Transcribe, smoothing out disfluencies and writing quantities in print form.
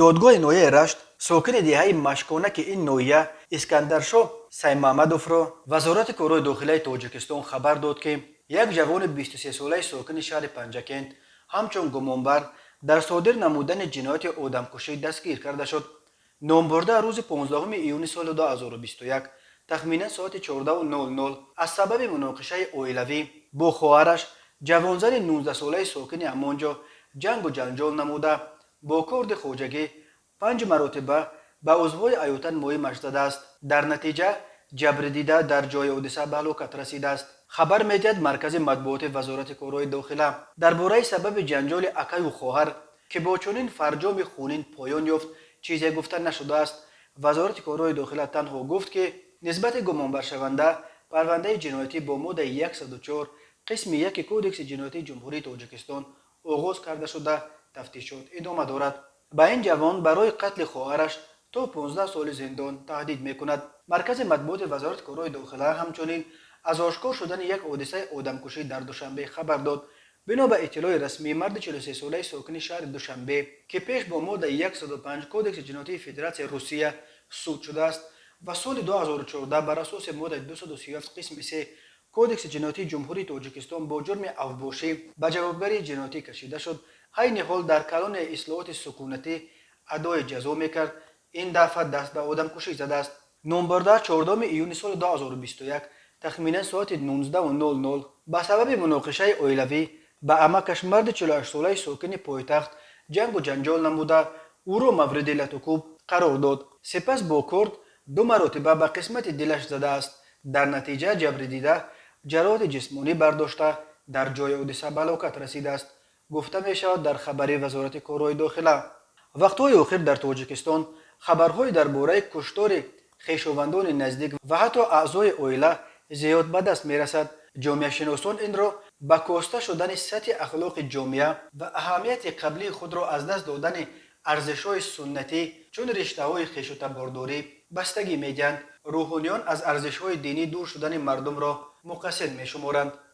Додгоҳи ноҳияи Рашт сокини деҳаи Машконаки ин ноҳия Искандаршоҳ Саймамадовро Вазорати корҳои дохилаи Тоҷикистон хабар дод, ки як ҷавони 23-солаи сокини шаҳри Панҷакент ҳамчун гумонбар дар содир намудани ҷинояти одамкушӣ дастгир карда шуд. Номбурда рӯзи 15 июни соли 2021 тахминан соати 14:00 аз сабаби муноқишаи оилавӣ бо хоҳараш, ҷавонзани 19-солаи сокини ҳамон ҷо, ҷангу ҷанҷол намуда, бо корди хоҷагӣ панҷ маротиба ба узвҳои аётан муҳимаш задааст. Дар натиҷа ҷабрдида дар ҷои ҳодиса ба ҳалокат расидааст, хабар медиҳад маркази матбуоти Вазорати корҳои дохила. Дар бораи сабаби ҷанҷоли акаю хоҳар, ки бо чунин фарҷоми хунин поён ёфт, чизе гуфта нашудааст. Вазорати корҳои дохила танҳо гуфт, ки нисбати гумонбаршаванда парвандаи ҷиноятӣ бо моддаи 104 қисми 1 Кодекси ҷиноятии Ҷумҳурии Тоҷикистон оғоз карда шуда, тафтишот идома дорад. Ба ин ҷавон барои қатли хоҳараш то 15 соли зиндон таҳдид мекунад. Маркази матбуоти Вазорати корҳои дохила ҳамчунин аз ошкор шудани як ҳодисаи одамкушӣ дар Душанбе хабар дод. Бино ба иттилои расмӣ, марди 43-солаи сокини шаҳри Душанбе, ки пеш бо моддаи 105 Кодекси ҷиноятии Федератсияи Русия суд шудааст ва соли 2014 бар асоси моддаи 237 қисми 3 Кодекси ҷиноятии Ҷумҳурии Тоҷикистон бо ҷурми авбошӣ ба ҷавобгарии ҷиноятӣ кашида шуд, айни ҳол дар колонияи ислоҳоти сукунатӣ адои ҷазо мекард, ин дафъа даст ба одамкушӣ задааст. Номбурда 4 июни соли 2021 тахминан соати 19:00 ба сабаби муноқишаи оилавӣ ба амакаш, марди 48-солаи сокини пойтахт, ҷангу ҷанҷол намуда, ӯро мавриди латукӯб қарор дод. Сипас бо корд ду маротиба ба қисмати дилаш задааст. Дар натиҷа ҷабрдида ҷароҳати ҷисмонӣ бардошта, дар ҷои ҳодиса ба ҳалокат расидааст, гуфта мешавад дар хабари Вазорати корҳои дохила. Вақтҳои охир дар Тоҷикистон хабарҳои дар бораи куштори хешовандони наздик ва ҳатто аъзои оила зиёд ба даст мерасад. Ҷомеашиносон инро ба коста шудани сатҳи ахлоқи ҷомеа ва аҳамияти қаблии худро аз даст додани арзишҳои суннатӣ, чун риштаҳои хешутабордорӣ, бастагӣ медиҳанд. Рӯҳониён аз арзишҳои динӣ дур шудани мардумро муқассир мешуморанд.